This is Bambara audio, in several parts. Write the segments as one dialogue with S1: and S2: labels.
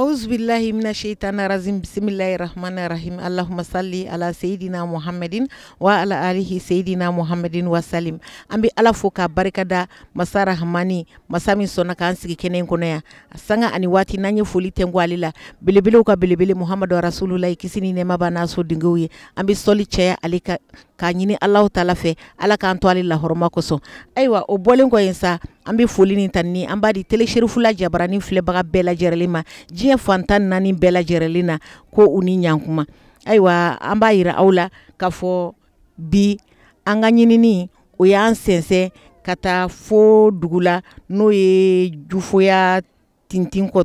S1: Auzubillahi mina shaitani rajim bisimilahi rahmani rahim allahumma salli ala seyidina muhammadin wa ala alihi seyidina muhammadin wa salim. An bɛ Ala fo k'a barikada masa rahamani, masa min sɔnna k'an sigi kɛnɛ in kɔnɔ yan sanga ani waati n'an ye foli tɛnku ale la, belebelew ka belebele Muhamadu rasululahi, kisi ni nɛɛma b'a n'a sodenkew ye. An bɛ sɔli caya ale kan k'a ɲini Alahu taala fɛ, Ala k'an to ale lahɔrɔma kosɔn. Ayiwa, o bɔlen kɔ yen sa, an bɛ foli ni tanuni an b'a di Télé Cherifula jabaranin filɛbaga bɛɛ lajɛlen ma diɲɛ fan 14 bɛɛ lajɛlen na, ko u ni ɲankuma. Ayiwa, an b'a yira aw la k'a fɔ bi an ka ɲinini o y'an sɛnsɛn ka taa fo dugu la, n'o ye Jufoya tintin kɔ,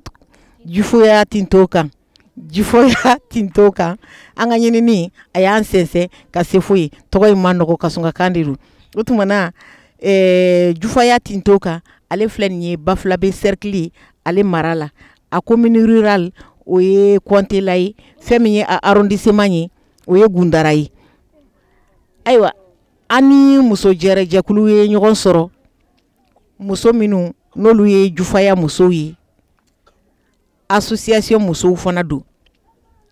S1: Jufoya tinto kan, Jufoya tinto kan. An ka ɲinini a y'an sɛnsɛn ka se fo yen. Tɔgɔ in ma nɔgɔ, kasɔngakan de don. O tuma na Jufaya tinto kan, ale filɛ nin ye Bafulabe cercle ale mara la. A commune rurale o ye Kɔntela ye, fɛn min ye a arrondissement ye o ye Gundara ye. Ayiwa, an ni muso jɛrɛjɛkulu ye ɲɔgɔn sɔrɔ, muso minnu n'olu ye Jufaya musow ye, association musow fana don.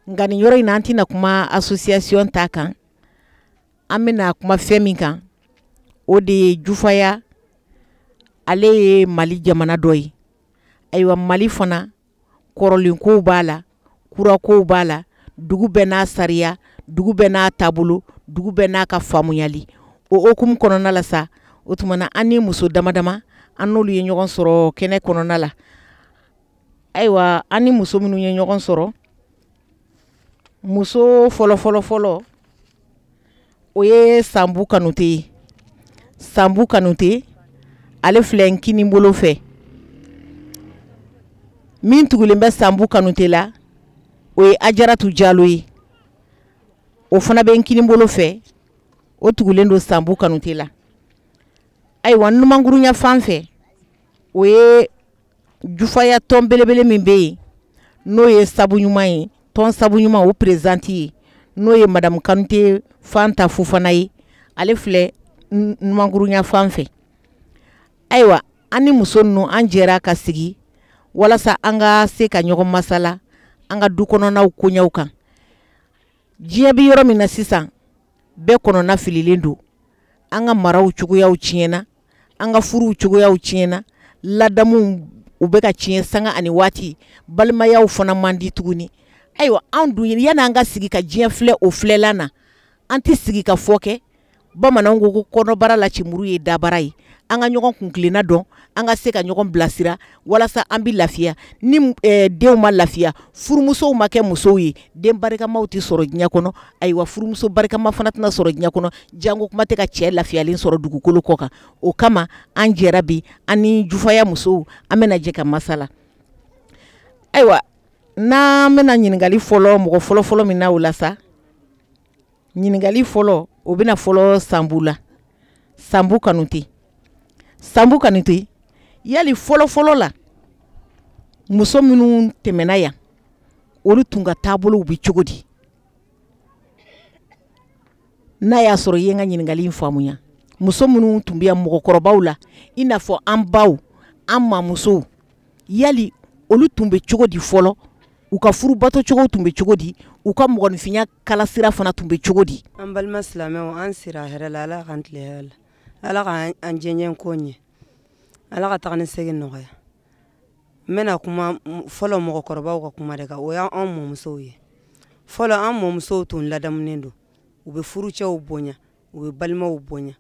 S1: Nka nin yɔrɔ in na, an tɛna kuma association ta kan, an bɛna kuma fɛn min kan, o de ye Jufaya. Ale ye Mali jamana dɔ ye. Ayiwa, Mali fana kɔrɔlenkow b'a la, kurakow b'a la, dugu bɛɛ n'a sariya, dugu bɛɛ n'a taabolo, dugu bɛɛ n'a ka faamuyali. O hokumu kɔnɔna la sa, o tuma na an ni muso dama dama an n'olu ye ɲɔgɔn sɔrɔ kɛnɛ kɔnɔna la. Ayiwa, an ni muso minnu ye ɲɔgɔn sɔrɔ, muso fɔlɔ fɔlɔ fɔlɔ o ye Sanbu Kanute ye. Sanbu Kanute ale filɛ n kini bolo fɛ. Min tugulen bɛ Sanbu Kanute la, o ye Ajaratu Jalo ye, o fana bɛ n kini bolo fɛ, o tugulen don Sanbu Kanute la. Ayiwa, numankurunya fan fɛ, o ye Jufaya tɔn belebele min bɛ yen, n'o ye sabu ɲuman ye, tɔn sabu ɲuman, o présidente ye, n'o ye madame Kanute Fanta Fofana ye, ale filɛ numankurunya fan fɛ. Ayiwa, an ni muso ninnu an jɛra ka sigi walasa an ka se ka ɲɔgɔn masala an ka du kɔnɔnaw koɲɛw kan. Diɲɛ bɛ yɔrɔ min na sisan, bɛɛ kɔnɔna fililen don. An ka maraw cogoyaw tiɲɛna, an ka furuw cogoyaw tiɲɛna, ladamuw u bɛ ka tiɲɛ sanga ani waati, balimayaw fana man di tuguni. Ayiwa, anw dun yanni an ka sigi ka diɲɛ filɛ o filɛlan na, an tɛ sigi ka fɔ kɛ. Bamananw ko ko kɔnɔbara la cimuru ye dabara ye. An ka ɲɔgɔn kunkilenna dɔn, an ka se ka ɲɔgɔn bilasira walasa an bɛ lafiya. Ni denw ma lafiya, furumusow ma kɛ musow ye, den barikamaw tɛ sɔrɔ diɲɛ kɔnɔ. Ayiwa, furumuso barikama fana tɛna sɔrɔ diɲɛ kɔnɔ, janko kuma tɛ ka cɛ lafiyalen sɔrɔ dugukolo kɔ kan. O kama an jɛra bi, an ni Jufaya musow an bɛna jɛ ka masala. Ayiwa, n'an bɛna ɲininkali fɔlɔ, mɔgɔ fɔlɔ fɔlɔ min na o la sa, ɲininkali fɔlɔ o bɛna fɔlɔ Sanbu la. Sanbu Kanute, Sanbu Kanute, yali fɔlɔ fɔlɔ la, muso minnu tɛmɛna yan, olu tun ka taabolow bɛ cogo di? N'a y'a sɔrɔ i ye n ka ɲininkali in faamuya, muso minnu tun bɛ yan mɔgɔkɔrɔbaw la, i n'a fɔ an baw, an mamusow, yali olu tun bɛ cogo di fɔlɔ? U ka furu bato cogo tun bɛ cogo di? U ka mɔgɔninfinya kalasira fana tun bɛ cogo di?
S2: An balima silamɛw, an sira hɛrɛ la, Ala k'an tile hɛrɛ la, Ala k'an jɛɲɛ ko ɲɛ, Ala ka taga ni segin nɔgɔya. N bɛna kuma fɔlɔ mɔgɔkɔrɔbaw ka kuma de kan, o y'anw mɔmusow ye. Fɔlɔ an mɔmusow tun ladamunen don, u bɛ furucɛw bonya, u bɛ balimaw bonya,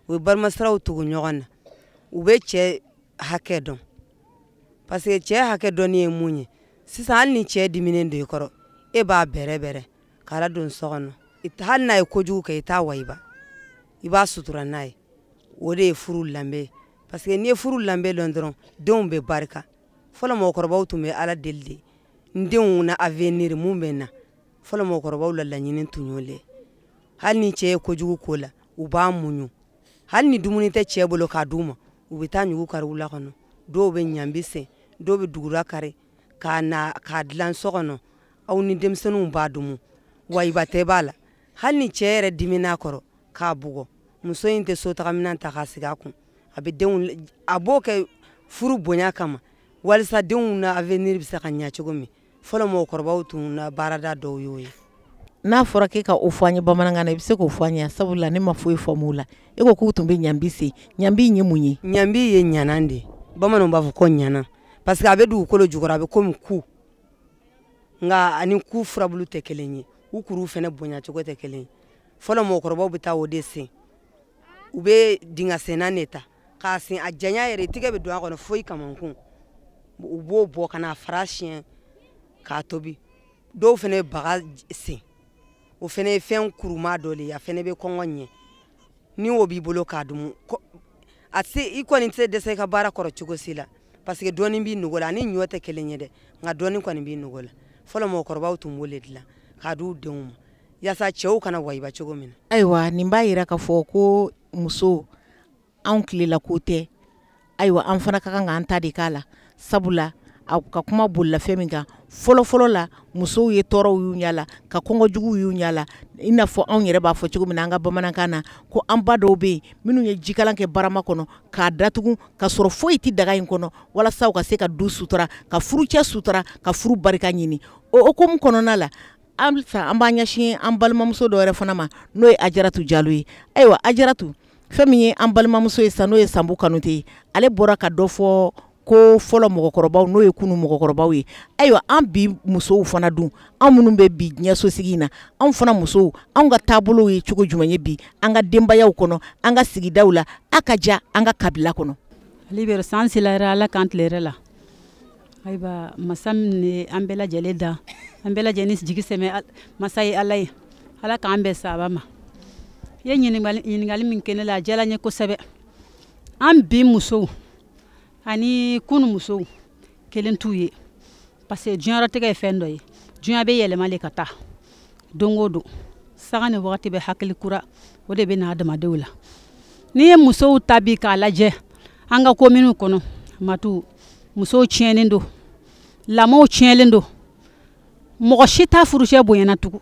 S2: u bɛ balimasiraw tugu ɲɔgɔn na, u bɛ cɛ hakɛ dɔn, parce que cɛ hakɛ dɔnni ye mun ye? Sisan, hali ni cɛ diminen don i kɔrɔ, e b'a bɛrɛ bɛrɛ k'a ladon so kɔnɔ. Hali n'a ye kojugu kɛ, i t'a wayiba, i b'a sutura n'a ye. O de ye furu lanbe ye, parce que n'i ye furu lanbe dɔn dɔrɔn, denw bɛ barika. Fɔlɔ mɔgɔkɔrɔbaw tun bɛ Ala deli de, n denw na avenir mun bɛ na. Fɔlɔ mɔgɔkɔrɔbaw la laɲini tun y'o le. Hali ni cɛ ye kojugu ko la, u b'a muɲu. Hali ni dumuni tɛ cɛ bolo k'a d'u ma, u bɛ taa ɲugu kari wula kɔnɔ, dɔw bɛ ɲanbi sen, dɔw bɛ dugura kari k'a na k'a dilan so kɔnɔ, aw ni denmisɛnninw b'a dumu, wayiba tɛ b'a la. Hali ni cɛ yɛrɛ dimina kɔrɔ k'a bugɔ, muso in tɛ sotagaminɛn ta k'a sigi a kun, a bɛ denw a b'o kɛ furu bonya kama, walisa denw na avenir bɛ se ka ɲɛ cogo min. Fɔlɔ mɔgɔkɔrɔbaw tun na baarada dɔw y'o ye.
S1: N'a fɔra k'e ka o fɔ an ye bamanankan na, i bɛ se k'o fɔ an ye, sabula ne ma foyi faamu o la. E ko k'u tun bɛ ɲanbi sen. Ɲanbi in ye mun ye?
S2: Ɲanbi ye ɲanan de ye. Bamananw b'a fɔ ko ɲanan parce que a bɛ dugukolo jukɔrɔ, a bɛ komi ku, nka ani ku furabulu tɛ kelen ye, u kuruw fana bonyacogo tɛ kelen ye. Fɔlɔ mɔgɔkɔrɔbaw bɛ taa o de sen, u bɛ dingɛ senna de ta k'a sen a janya yɛrɛ, i tɛgɛ bɛ don a kɔnɔ fo i kamankun, u b'o bɔ ka n'a fara siɲɛ k'a tobi. Dɔw fana bɛ baga sen, o fana ye fɛn kuruma dɔ de ye, a fana bɛ kɔngɔ ɲɛ. Ni o b'i bolo k'a dun, a se i kɔni tɛ se dɛsɛ i ka baara kɔrɔ cogo si la, parce que dɔɔni b'i nugu la, ani ɲɔ tɛ kelen ye dɛ, nka dɔɔni kɔni b'i nugu la. Fɔlɔ mɔgɔkɔrɔbaw tun b'o de dilan k'a d'u denw ma yaasa cɛw kana wayiba cogo min na.
S1: Ayiwa, nin b'a yira k'a fɔ ko muso anw tilela ko tɛ. Ayiwa, an fana ka kan k'an ta de k'a la, sabula a ka kuma bolila fɛn min kan, fɔlɔfɔlɔ la musow ye tɔɔrɔw y'u ɲɛ la, ka kɔngɔjuguw y'u ɲɛ la, i n'a fɔ anw yɛrɛ b'a fɔ cogo min na an ka bamanankan na, ko an ba dɔw bɛ yen minnu ye jikalan kɛ barama kɔnɔ k'a datugu ka sɔrɔ foyi tɛ daga in kɔnɔ, walasa u ka se ka du sutura, ka furucɛ sutura, ka furu barika ɲini. O hukumu kɔnɔna la, halisa an b'an ɲɛsin an balimamuso dɔ yɛrɛ fana ma, n'o ye Ajaratu Jalo ye. Ayiwa Ajaratu, fɛn min ye an balimamuso ye sa, n'o ye Sanbu Kanute ye, ale bɔra ka dɔ fɔ ko fɔlɔ mɔgɔkɔrɔbaw, n'o ye kunu mɔgɔkɔrɔbaw ye. Ayiwa, an bi musow fana dun, anw minnu bɛ bi diɲɛsosigi in na, anw fana musow, anw ka taabolow ye cogo jumɛn ye bi an ka denbayaw kɔnɔ, an ka sigidaw la, a ka ja an ka kabila kɔnɔ?
S3: Libere san sila yɛrɛ, Ala k'an tile yɛrɛ la. Ayiwa, masa min ye an bɛɛ lajɛlen da, an bɛɛ lajɛlen jigi sɛmɛ masa ye Ala ye, Ala k'an bɛn saba ma. I ye ɲininkali min kɛ ne la, a diyara n ye kosɛbɛ. An bi musow ani kunu musow kelen t'u ye, parce que diɲɛlatigɛ ye fɛn dɔ ye, diɲɛ bɛ yɛlɛma de ka taa don o don, saga ni wagati bɛ hakili kura o de bɛ na adamadenw la. N'i ye musow ta bi k'a lajɛ an ka kominiw kɔnɔ, matu musow tiɲɛnen don, lamɔw tiɲɛlen don, mɔgɔ si t'a furucɛ bonyana tugun,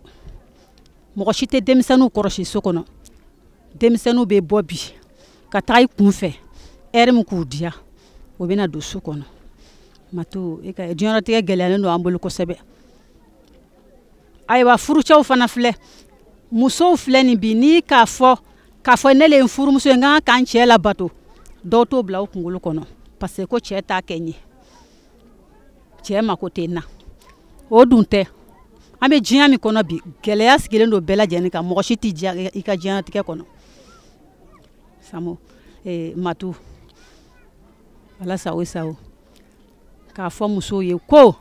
S3: mɔgɔ si tɛ denmisɛnninw kɔrɔsi so kɔnɔ. Denmisɛnninw bɛ bɔ bi ka taa i kunfɛ, ɛri min k'u diya o bɛna don so kɔnɔ. Matu, e ka diɲɛlatigɛ gɛlɛyalen don an bolo kosɛbɛ. Ayiwa, furucɛw fana filɛ, musow filɛ nin bi, n'i k'a fɔ k'a fɔ ne le ye n furumuso ye, n ka kan k'an cɛ labato, dɔw t'o bila u kunkolo kɔnɔ, parce que ko cɛ t'a kɛ n ye, cɛ mako tɛ n na. O dun tɛ. An bɛ diɲɛ min kɔnɔ bi, gɛlɛya sigilen don bɛɛ lajɛlen kan, mɔgɔ si tɛ diya i ka diɲɛlatigɛ kɔnɔ. Samo, matu, ala sago sago. K'a fɔ musow ye ko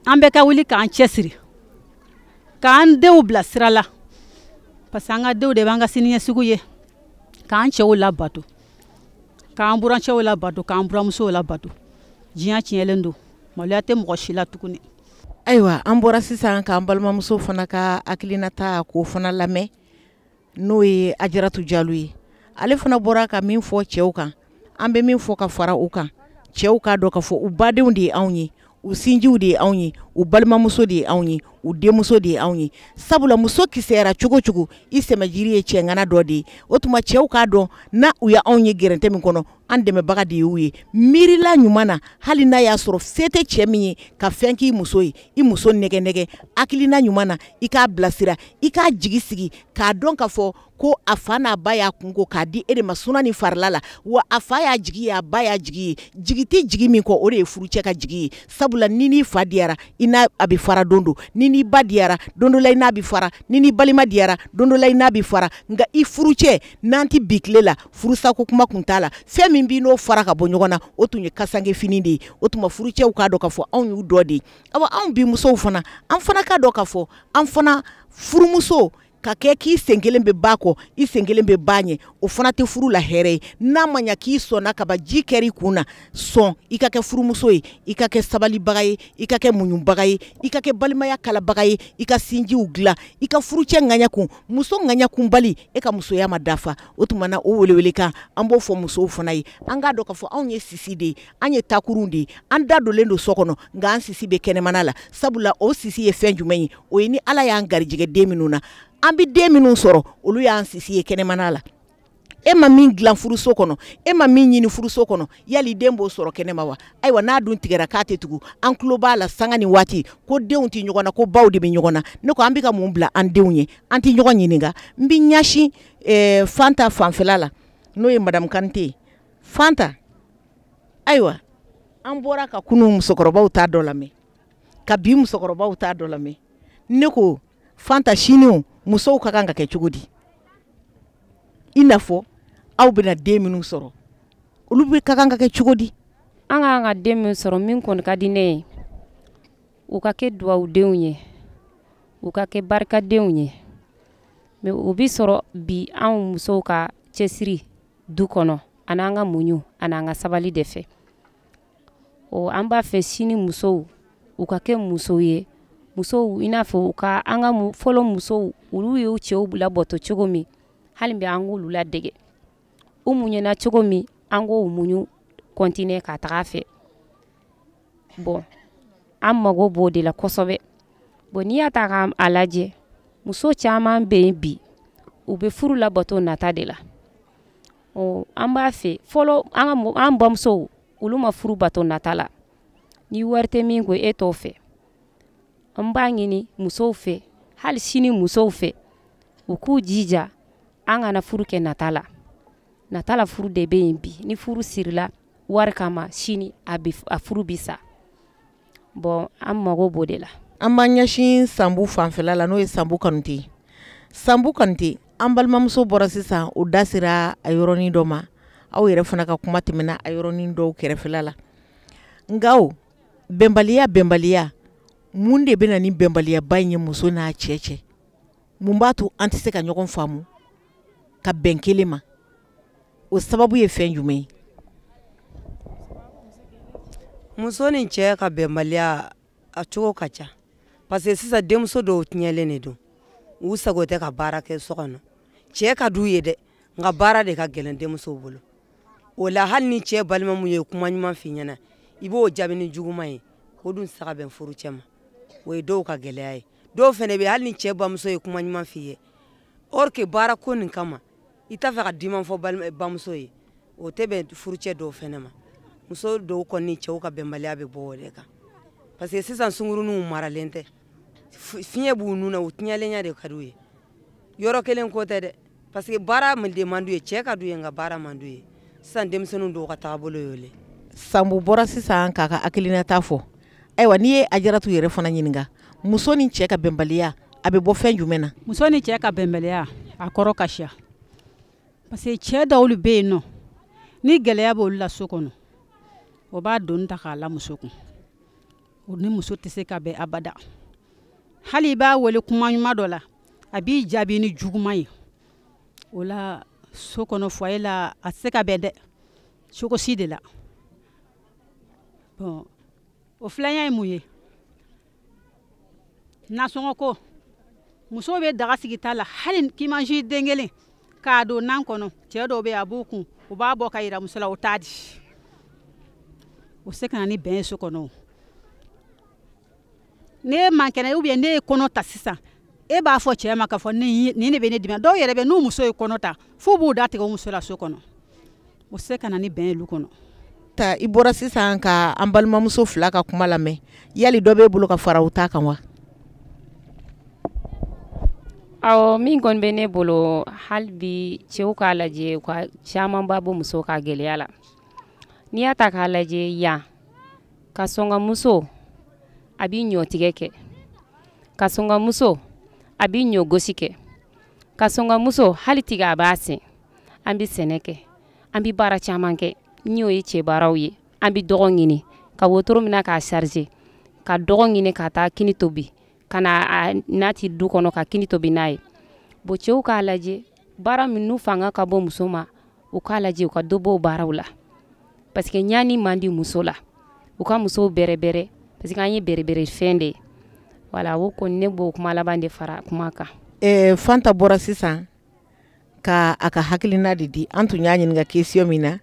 S3: an bɛɛ ka wuli k'an cɛsiri, k'an denw bila sira la, parce que an ka denw de b'an ka siniɲɛsigi ye, k'an cɛw labato, k'an burancɛw labato, k'an buramusow labato. Diɲɛ tiɲɛlen don, maloya tɛ mɔgɔ si la tuguni.
S1: Ayiwa, an bɔra sisan k'an balimamuso fana ka hakilinata k'o fana lamɛn, n'o ye Ajaratu Jalo ye. Ale fana bɔra ka min fɔ cɛw kan, an bɛ min fɔ ka fara u kan, cɛw k'a dɔn k'a fɔ u badenw de ye anw ye, u sinjiw de ye anw ye, u balimamuso de ye anw ye, u denmuso de ye anw ye. Sabula muso kisɛyara cogo cogo, i sɛmɛjiri ye cɛŋana dɔ de ye. O tuma cɛw k'a dɔn n'a u ye anw ye gɛrɛntɛ min kɔnɔ, an dɛmɛbaga de y'u ye. Miirila ɲuman na, hali n'a y'a sɔrɔ se tɛ cɛ min ye ka fɛn k'i muso ye, i muso nɛgɛ nɛgɛ hakilina ɲuman na, i k'a bilasira, i k'a jigi sigi, k'a dɔn k'a fɔ ko a fa n'a ba y'a kunko k'a di e de ma suna ni farila la, wa a fa y'a jigi ye, a ba y'a jigi ye. Jigi tɛ jigi min kɔ, o de ye furucɛ ka jigi ye. Sabula ni n'i fa diyara, i n'a a bɛ fara don don, ni n'i ba diyara don dɔ la, i n'a bɛ fara, ni n'i balima diyara don dɔ la, i n'a bɛ fara. Nka i furucɛ, n'an tɛ bi tile la, furusako kuma kun t'a la. Fɛn min b'i n'o fara ka bɔ ɲɔgɔn na, o tun ye kasange fini de ye. O tuma furucɛw k'a dɔn k'a fɔ anw y'u dɔ de ye. Awa, anw bi musow fana, an fana k'a dɔn k'a fɔ an fana furumuso ka kɛ k'i sen kelen bɛ ba kɔ, i sen kelen bɛ ba ɲɛ, o fana tɛ furu la hɛrɛ ye. N'a ma ɲɛ k'i sɔnna ka ban, ji kɛr'i kun na, sɔn i ka kɛ furumuso ye, i ka kɛ sabalibaga ye, i ka kɛ muɲubaga ye, i ka kɛ balimaya kalabaga ye, i ka sinjiw dilan, i ka furucɛ ŋaɲa kun. Muso ŋaɲa kunbali, e ka musoya ma dafa. O tuma na, o welewelekan an b'o fɔ musow fana ye. An k'a dɔn k'a fɔ anw ye sisi de ye, an ye takurun de ye, an da donlen don so kɔnɔ, nka an sisi bɛ kɛnɛmana la. Sabula o sisi ye fɛn jumɛn ye? O ye ni Ala y'an garijɛgɛ den minnu na, an bɛ den minnu sɔrɔ, olu y'an sisi ye kɛnɛmana la. E ma min dilan furuso kɔnɔ, e ma min ɲini furuso kɔnɔ, yali den b'o sɔrɔ kɛnɛma wa? Ayiwa, n'a dun tigɛra k'a tɛ tugu, an tulo b'a la sanga ni waati ko denw tɛ ɲɔgɔn na, ko baw de bɛ ɲɔgɔn na. Ne ko an bɛ ka mun bila an denw ye? An tɛ ɲɔgɔn ɲininka. N bɛ ɲɛsin Fanta fanfɛla la, n'o ye Madame Kante ye. Fanta, ayiwa, an bɔra ka kunun musokɔrɔbaw ta dɔ lamɛn, ka bi musokɔrɔbaw ta dɔ lamɛn. Ne ko Fanta, sini musow ka kan ka kɛ cogo di? I n'a fɔ aw bɛna den minnu sɔrɔ, olu bɛ ka kan ka kɛ cogo di?
S4: An ka kan ka den min sɔrɔ, min kɔni ka di ne ye, u ka kɛ dugawudenw ye, u ka kɛ barikadenw ye. Mais o bi sɔrɔ bi anw musow ka cɛsiri du kɔnɔ, an'an ka muɲu an'an ka sabali de fɛ. O an b'a fɛ sini musow u ka kɛ musow ye, musow i n'a fɔ u ka an ka fɔlɔ musow, olu y'u cɛw labɔtɔ cogo min, hali bi an k'olu ladege. U muɲuna cogo min, an k'o muɲu continuer ka taga fɛ. Bon, an mago b'o de la kosɛbɛ. Bon, n'i y'a ta k'a lajɛ, muso caman bɛ yen bi, u bɛ furu labato nata de la. Ɔ, an b'a fɛ fɔlɔ an ka an bamusow, olu ma furu bato nata la. Ni wari tɛ min ko, e t'o fɛ. An b'a ɲini musow fɛ, hali sini musow fɛ, u k'u jija an kana furu kɛ nata la. Nata la furu de bɛ yen bi. Ni furu sirila wari kama, sini a bɛ a furu bi sa. Bon, an mago b'o de la.
S1: An b'an ɲɛsin Sanbu fanfɛla la, n'o ye Sanbu Kanute ye. Sanbu Kanute, an balimamuso bɔra sisan, o da sera a yɔrɔnin dɔ ma. Aw yɛrɛ fana ka kuma tɛmɛna a yɔrɔnin dɔw kɛrɛfɛla la. Nka o bɛnbaliya, bɛnbaliya, mun de bɛ na ni bɛnbaliyaba in ye muso n'a cɛ cɛ? Mun b'a to an tɛ se ka ɲɔgɔn faamu ka bɛn kelen ma? O sababu ye fɛn jumɛn ye?
S2: Muso ni cɛ ka bɛnbaliya a cogo ka ca, parce que sisan denmuso dɔw tiɲɛlen de don, u sago tɛ ka baara kɛ so kɔnɔ. Cɛ ka d'u ye dɛ, nka baara de ka gɛlɛn denmusow bolo. O la, hali ni cɛ balima mun ye kuma ɲuman f'i ɲɛna, i b'o jaabi ni juguman ye, o dun tɛ se ka bɛn furu cɛ ma. O ye dɔw ka gɛlɛya ye. Dɔw fɛnɛ bɛ, hali ni cɛ bamuso ye kuma ɲuman f'i ye, or que baara ko nin kama i t'a fɛ ka diman fɔ bamuso ye, o tɛ bɛn furucɛ dɔw fɛnɛ ma. Muso dɔw kɔni, cɛw ka bɛnbaliya bɛ bɔ o de kan, parce que sisan sunkuruninw maralen tɛ, fiɲɛ b'u nun na, u tiɲɛlenya de ka d'u ye. Yɔrɔ kelen ko tɛ dɛ, parce que baara de man d'u ye. Cɛ ka d'u ye, nka baara man d'u ye. Sisan denmisɛnninw dɔw ka taabolo y'o le.
S1: Sanbu bɔra sisan k'a ka hakilinata fɔ. Ayiwa, n'i ye Ajaratu yɛrɛ fana ɲininka, muso ni cɛ ka bɛnbaliya, a bɛ bɔ fɛn jumɛn na?
S3: Muso ni cɛ ka bɛnbaliya, a kɔrɔ ka siya, parce que cɛ dɔw bɛ yen nɔ, ni gɛlɛya b'olu la so kɔnɔ, o b'a doni ta k'a la muso kun. O ni muso tɛ se ka bɛn abada. Hali i b'a wele kuma ɲuman dɔ la, a b'i jaabi ni juguman ye. O la, so kɔnɔ, foyer la, a tɛ se ka bɛn dɛ, cogo si de la. Bon, o filanan ye mun ye? Nasɔngɔ ko. Musow bɛ daga sigi ta la, hali kimansi den kelen k'a don nan kɔnɔ, cɛ dɔw bɛ yen, a b'u kun, u b'a bɔ ka yira muso la, o t'a di. O se ka na ni bɛn ye so kɔnɔ. Ne man kɛnɛ, ou bien ne ye kɔnɔ ta sisan, e b'a fɔ cɛ ma k'a fɔ nin de bɛ ne dimi. Dɔw yɛrɛ bɛ, n'u muso ye kɔnɔ ta, f'u b'u da tigɛ o muso la so kɔnɔ. O se ka na ni bɛn ye lu kɔnɔ.
S1: Ta, i bɔra sisan ka an balimamuso fila ka kuma lamɛn, yali dɔ b'e bolo ka fara u ta kan wa?
S4: Awɔ, min kɔni bɛ ne bolo, hali bi cɛw k'a lajɛ, u ka camanba bɔ musow ka gɛlɛya la. N'i y'a ta k'a lajɛ, yan ka sɔn ka muso, a b'i ɲɔtigɛ kɛ, ka sɔn ka muso, a b'i ɲɔ gosi kɛ, ka sɔn ka muso, hali tigɛ a b'a sen. An bɛ sɛnɛ kɛ, an bɛ baara caman kɛ, n'o ye cɛ baaraw ye. An bɛ dɔgɔ ɲini ka wotoro minɛ k'a charger, ka dɔgɔ ɲini ka taa kini tobi, ka na n'a ti du kɔnɔ ka kini tobi n'a ye. Bon, cɛw k'a lajɛ, baara minnu fanga ka bɔ muso ma, u k'a lajɛ u ka dɔ bɔ o baaraw la, parce que ɲani man di muso la. U ka musow bɛrɛbɛrɛ, parce que an ye bɛrɛbɛrɛ fɛn de ye. Wala, o kɔni, ne b'o kuma laban de fara kuma kan.
S1: Fanta bɔra sisan ka a ka hakilina de di. An tun y'a ɲininka question min na,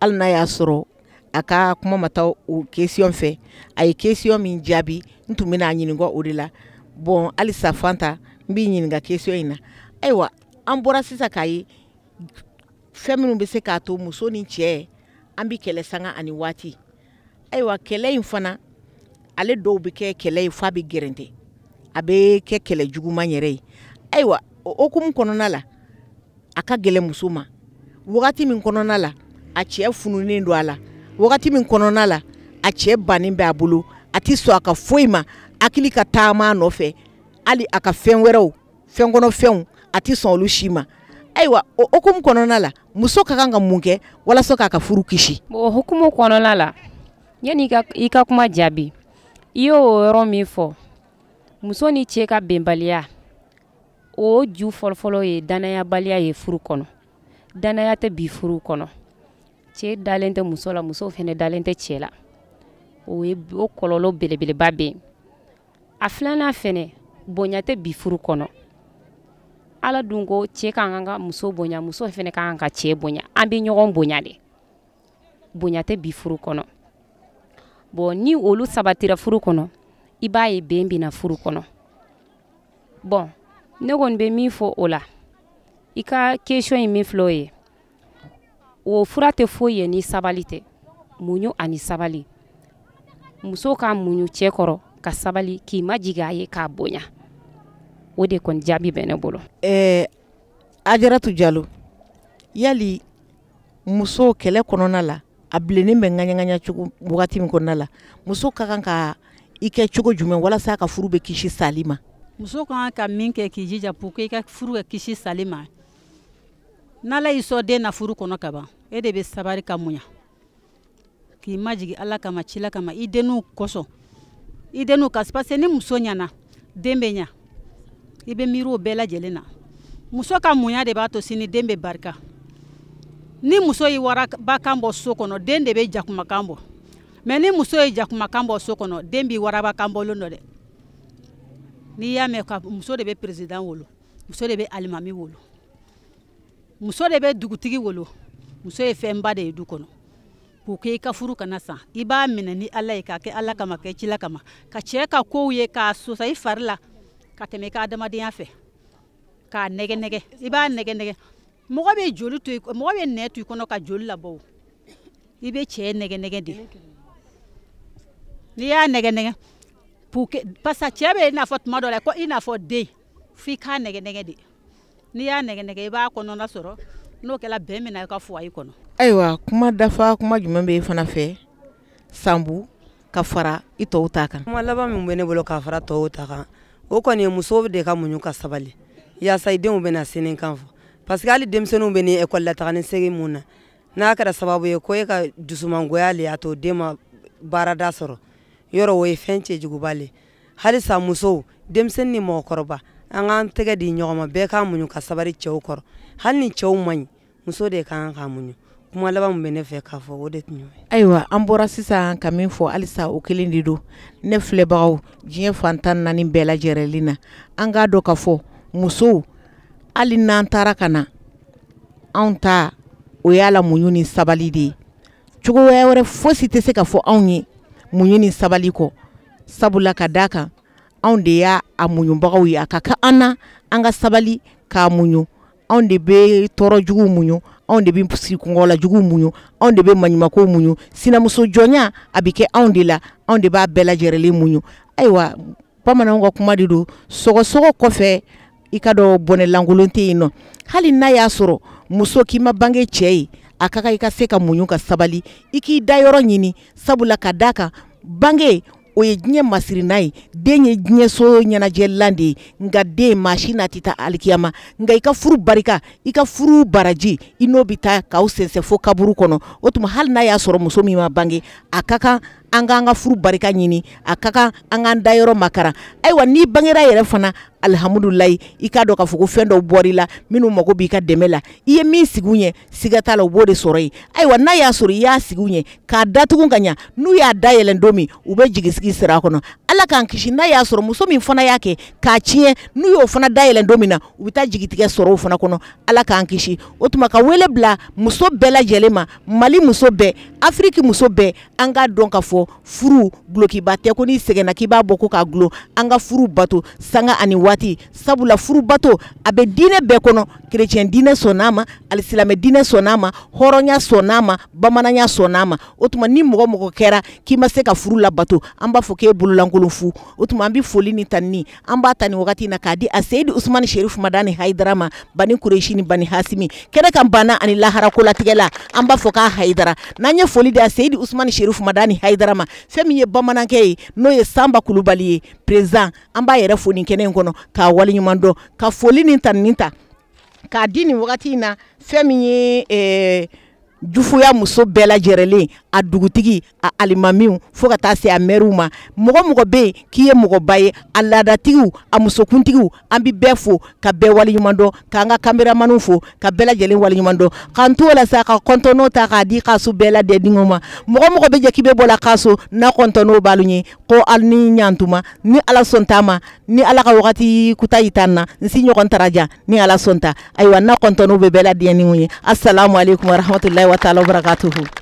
S1: hali n'a y'a sɔrɔ a ka kuma ma taa o question fɛ, a ye question min jaabi, n tun bɛna a ɲininka o de la. Bon, halisa Fanta, n b'i ɲininka question in na. Ayiwa, an bɔra sisan k'a ye Fɛn minnu bɛ se k'a to muso ni cɛ an bɛ kɛlɛ sanga ani waati. Ayiwa, kɛlɛ in fana, ale dɔw bɛ kɛ kɛlɛ ye f'a bɛ gɛrɛntɛ, a bɛ kɛ kɛlɛ juguman yɛrɛ ye. Ayiwa, o hokumu kɔnɔna la, a ka gɛlɛn muso ma wagati min kɔnɔna la a cɛ fununen don a la, wagati min kɔnɔna la a cɛ bannen bɛ a bolo, a tɛ sɔn a ka foyi ma, hakili ka taama a nɔfɛ, hali a ka fɛn wɛrɛw, fɛn kɔnɔfɛnw, a tɛ sɔn olu si ma. Ayiwa, o hokumu kɔnɔna la, muso ka kan ka mun kɛ walasa k'a ka furu kisi?
S4: O hokumu kɔnɔna la, yanni i ka kuma jaabi, i y'o yɔrɔ min fɔ, muso ni cɛ ka bɛnbaliya, o ju fɔlɔfɔlɔ ye danayabaliya ye furu kɔnɔ. Danaya tɛ bi furu kɔnɔ. Cɛ dalen tɛ muso la, muso fana dalen tɛ cɛ la. O ye o kɔlɔlɔ belebeleba bɛ yen. A filanan fɛnɛ, bonya tɛ bi furu kɔnɔ. Ala dun ko cɛ ka kan ka muso bonya, muso fɛnɛ ka kan ka cɛ bonya. An bɛ ɲɔgɔn bonya de. Bonya tɛ bi furu kɔnɔ. Bon, ni olu sabatira furu kɔnɔ, i b'a ye bɛn bɛ na furu kɔnɔ. Bon, ne kɔni bɛ min fɔ o la, i ka question in min filɛ o ye, o fura tɛ foyi ye ni sabali tɛ. Muɲu ani sabali. Muso ka muɲu cɛ kɔrɔ ka sabali, k'i majigin a ye, k'a bonya. O de kɔni jaabi bɛ ne bolo.
S1: Ajaratu Jalo, yali muso kɛlɛ kɔnɔna la, a bilennen bɛ ŋaɲaŋaɲa cogo wagati min kɔnɔna la, muso ka kan ka i kɛ cogo jumɛn walasa a ka furu bɛ kisi sali ma?
S3: Muso ka kan ka min kɛ k'i jija pour que i ka furu ka kisi sali ma, n'Ala y'i sɔn den na furu kɔnɔ ka ban, e de bɛ sabari ka muɲa, k'i majigin Ala kama, cila kama, i denninw kosɔn, i denninw ka, parce que ni muso ɲɛna, den bɛ ɲa. I bɛ miiri o bɛɛ lajɛlen na. Muso ka muɲa de b'a to sini den bɛ barika. Ni muso ye warabakan bɔ so kɔnɔ, den de bɛ jakumakan bɔ. Mais ni muso ye jakumakan bɔ so kɔnɔ, den b'i warabakan bɔlen dɔ dɛ. N'i y'a mɛn ka muso de bɛ président wolo, muso de bɛ alimami wolo, muso de bɛ dugutigi wolo, muso ye fɛnba de ye du kɔnɔ. Pour que i ka furu kana san, i b'a minɛ ni Ala ye, k'a kɛ Ala kama, kɛ cila kama, ka cɛ ka kow ye, k'a sosa i fari la ka tɛmɛ i ka adamadenya fɛ, k'a nɛgɛ nɛgɛ. I b'a nɛgɛ nɛgɛ. Mɔgɔ bɛ joli to i, mɔgɔ bɛ nɛ to i kɔnɔ ka joli labɔ. I bɛ cɛ nɛgɛ nɛgɛ de. N'i y'a nɛgɛ nɛgɛ, pour que, parce que cɛ bɛ i n'a fɔ tuma dɔ la ko i n'a fɔ den, f'i k'a nɛgɛ nɛgɛ de. N'i y'a nɛgɛ nɛgɛ, i b'a kɔnɔna sɔrɔ. N'o kɛra, bɛn bɛ na i ka foyer kɔnɔ.
S1: Ayiwa, kuma dafa kuma jumɛn bɛ e fana fɛ, Sanbu, ka fara i tɔw ta kan?
S2: Kuma laban min bɛ ne bolo ka fara tɔw ta kan, o kɔni ye musow de ka muɲu ka sabali yaasa i denw bɛna sini kan fɔ. Parce que hali denmisɛnninw bɛ ni ekɔli la taga ni segin mun na, n'a kɛra sababu ye ko e ka dusumangoya le y'a to den ma baarada sɔrɔ yɔrɔ, o ye fɛn cɛjuguba le. Halisa musow, denmisɛnnin ni mɔgɔkɔrɔba, an k'an tɛgɛ di ɲɔgɔn ma, bɛɛ k'a muɲu ka sabali cɛw kɔrɔ. Hali ni cɛw man ɲi, muso de ka kan k'a muɲu. Kuma laban min bɛ ne fɛ k'a fɔ, o de tun y'o ye.
S1: Ayiwa, an bɔra sisan ka min fɔ, halisa o kelen de don. Ne filɛbagaw, diɲɛ fan 14 bɛɛ lajɛlen na, an k'a dɔn k'a fɔ musow, hali n'an taara ka na, anw ta o y'a la muɲu ni sabali de ye. Cogoya wɛrɛ fosi tɛ se ka fɔ anw ye muɲu ni sabali kɔ, sabula ka d'a kan anw de y'a a muɲubagaw ye. A ka kan an na an ka sabali k'a muɲu. Anw de bɛ tɔɔrɔ juguw muɲu, anw de bɛ sigi-kungɔla juguw muɲu, anw de bɛ maɲumankow muɲu. Sinamuso jɔnya a bɛ kɛ anw de la, anw de b'a bɛɛ lajɛlen muɲu. Ayiwa, bamananw ka kuma de don, sɔgɔsɔgɔ kɔfɛ i ka dɔn bɔnɛ lankolon tɛ yen nɔ. Hali n'a y'a sɔrɔ muso k'i ma bange cɛ ye, a ka kan i ka se ka muɲu ka sabali, i k'i da yɔrɔ ɲini, sabula ka d'a kan bange o ye diɲɛ masirina ye, den ye diɲɛ so ɲɛnajɛlan de ye. Nka den maa si n'a tɛ taa alikiyama, nka i ka furu barika, i ka furu baraji, i n'o bɛ taa k'aw sɛnsɛn fo kaburu kɔnɔ. O tuma hali n'a y'a sɔrɔ muso min ma bange, a ka kan an k'an ka furu barika ɲini, a ka kan an k'an da yɔrɔ makaran. Ayiwa, n'i bangera yɛrɛ fana, alihamudulilayi, i k'a dɔn k'a fɔ ko fɛn dɔw bɔr'i la minnu mago b'i ka dɛmɛ la. I ye min sigi u ɲɛ, siga t'a la, u b'o de sɔrɔ yen. Ayiwa, n'a y'a sɔrɔ i y'a sigi u ɲɛ k'a datugu ka ɲa, n'u y'a dayɛlɛn don min, u bɛ jigisigi sira a kɔnɔ. Ala k'an kisi, n'a y'a sɔrɔ muso min fana y'a kɛ k'a tiɲɛ, n'u y'o fana dayɛlɛn don min na, u bɛ taa jigitigɛ sɔrɔ o fana kɔnɔ. Ala k'an kisi. O tuma ka wele bila muso bɛɛ lajɛlen ma, Mali muso bɛɛ, Afiriki muso bɛɛ, an k'a dɔn k'a fɔ furu dulokiba tɛ ko n'i sɛgɛnna k'i b'a bɔ ko k'a dulon. An ka furu bato sanga ani waati. waati, sabula furubato a bɛ diinɛ bɛɛ kɔnɔ. Kerecɛn diinɛ sɔnn'a ma, alisilamɛ diinɛ sɔnn'a ma, hɔrɔnya sɔnn'a ma, bamananya sɔnn'a ma. O tuma ni mɔgɔ mɔgɔ kɛra k'i ma se ka furu labato, an b'a fɔ k'e bololankolon fu. O tuma an bɛ foli ni tanuni an b'a ta nin wagati in na k'a di a Seyidi Usumani Serifu Madani Hayidara ma, Bani Kuresi ni Bani Hasimi, kɛnɛ kan banna ani lahara kolatigɛ la, an b'a fɔ k'a Hayidara. N'an ye foli di a Seyidi Usumani Serifu Madani Hayidara ma, fɛn min ye bamanankɛ ye, n'o ye Sanba Kulubali ye, président, an b'a yɛrɛ fo nin kɛnɛ in kɔnɔ k'a waleɲuman dɔn, ka foli ni tanuni ta k'a di nin wagati in na fɛn min ye Jufuya muso bɛɛ lajɛrɛlen, a dugutigi, a alimamiw, fo ka taa se a mɛriw ma. Mɔgɔ mɔgɔ bɛ yen k'i ye mɔgɔba ye, a laadatigiw, a musokuntigiw, an bɛ bɛɛ fo ka bɛɛ waleɲuman dɔn, k'an ka caméramanw fo ka bɛɛ lajɛlen waleɲuman dɔn, k'an t'o la sa ka kɔntɔn'o ta k'a di kaso bɛɛ lajɛlen ma. Mɔgɔ mɔgɔ bɛ jɛ k'i bɛ bɔ la kaso n'a kɔntɔn'o b'alu ɲɛ ko alu ni ɲantuma. Ni Ala sɔn t'a ma, ni Ala ka wagati kuta yi tan na, n si ɲɔgɔn taraja ni Ala sɔn ta. Ayiwa, n'a kɔntɔn'o bɛ bɛɛ lajɛlen ye. Assalamu alaikum warahmatullahi wa taala wabarakatuhu.